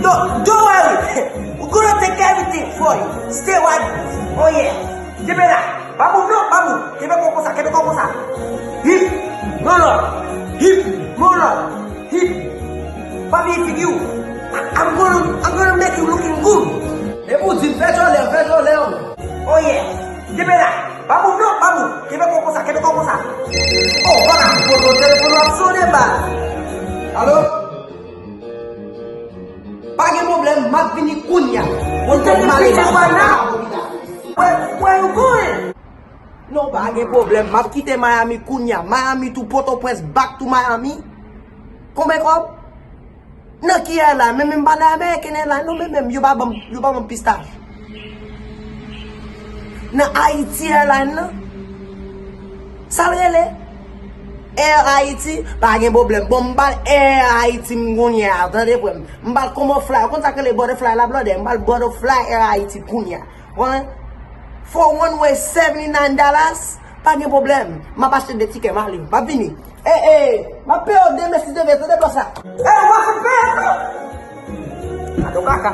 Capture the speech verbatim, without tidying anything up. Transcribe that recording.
Don't, don't worry. We're gonna take everything for you. Stay right. Oh yeah. Kenbe la. Pa move non, pa move. Kenbe kò konsa, kenbe kò konsa. Hip. Molò. Hip. Molò. Hip. Pa bliye figi w. I- I'm gonna, I'm gonna make you looking good. Epi w di m fè jòlè, fè jòlè. Oh yeah. Kenbe la. Pa move non, pa move. Kenbe kò konsa, kenbe kò konsa. Oh, pa ka poto telefòn w ap sonnen baz. Alo? Pa gen pwoblèm, m ap vini kounye a. Bon, kòm male la. Where, where you going? Non, pa gen pwoblèm, m ap kite Miami kounye a. Miami to Pòtoprens, back to Miami. Konbyen kòb? Nan ki airline? Men, men m pa nan American Airlines non, men, men yo pa ban m, yo pa ban m pistach. Nan Haiti Airlines nan? Sa l rele? Air Haiti? Pa gen pwoblèm. Bon, m ba l Air Haiti m kounye a, tande frè m. M ba l Comfort Fly. Ou konn sa k rele Butterfly la, blòdè? M ba l Butterfly Air Haiti kounye a. Konnen? For one way seventy nine dollars, pa gen pwoblèm. M ap achte de tikè, m ale. M ap vini. E, e, m ap peye w demen si Dye vle, tande bòs la. E, w ap fè peye tou. Gade w kaka.